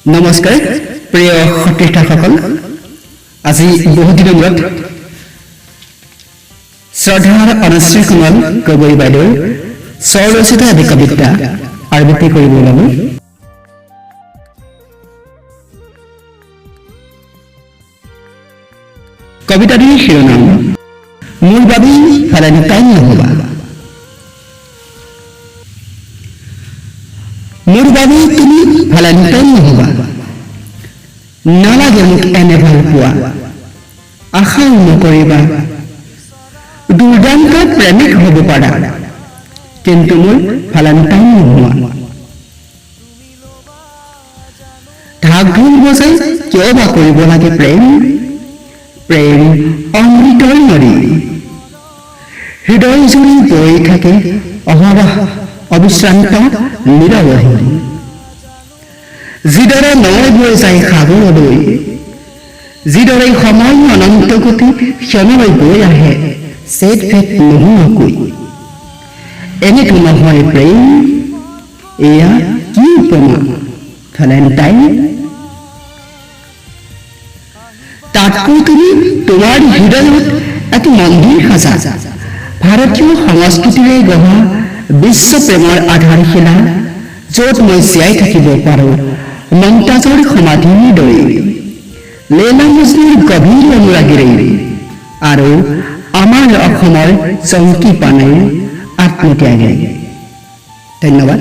নমস্কাৰ প্ৰিয় সতীৰ্থসকল। আজি বহুদিনৰ মূৰত শ্ৰদ্ধাৰ অনুশ্ৰী সোণোৱাল গগৈ বাইদেউৰ স্বৰচিত এটি কবিতা আবৃত্তি কৰিব ওলালো। কবিতাটিৰ শিৰোনাম মোৰ বাবেই ভেলেণ্টাইন নহবা। মোৰ বাবেই তুমি ভেলেণ্টাইন নহবা, নালাগে মোক এনে ভাল পোৱা, আশাও নকৰিবা। দুৰ্দান্ত প্ৰেমিক হ'ব পাৰা, কিন্তু মোৰ ভেলেণ্টাইন নোহোৱা। ঢাক ঢোল বজাই কিয় বা কৰিব লাগে প্ৰেম? প্ৰেম অমৃতৰ নদী, হৃদয় জুৰি বৈ থাকে অহৰহ অবিশ্ৰান্ত নিৰৱধি। যিদৰে নৈ বৈ যায় সাগৰলৈ, যিদৰে সময় অনন্ত গতি ক্ষণলৈ বৈ আহে ছেদ ভেদ নোহোৱাকৈ, এনেতো নহয় প্ৰেম। এয়া কি উপমা ভেলেণ্টাইন? তাতকৈ তুমি তোমাৰ হৃদয়ত এটি মন্দিৰ সাজা, ভাৰতীয় সংস্কৃতিৰে গঢ়া বিশ্ব প্ৰেমৰ আধাৰশিলা, য'ত মই জীয়াই থাকিব পাৰোঁ মমতাজৰ সমাধিৰ দৰে, লেলা মজনুৰ গভীৰ অনুৰাগীৰে আৰু আমাৰ অসমৰ জংকী পানেৰ আত্মত্যাগেৰে। ধন্যবাদ।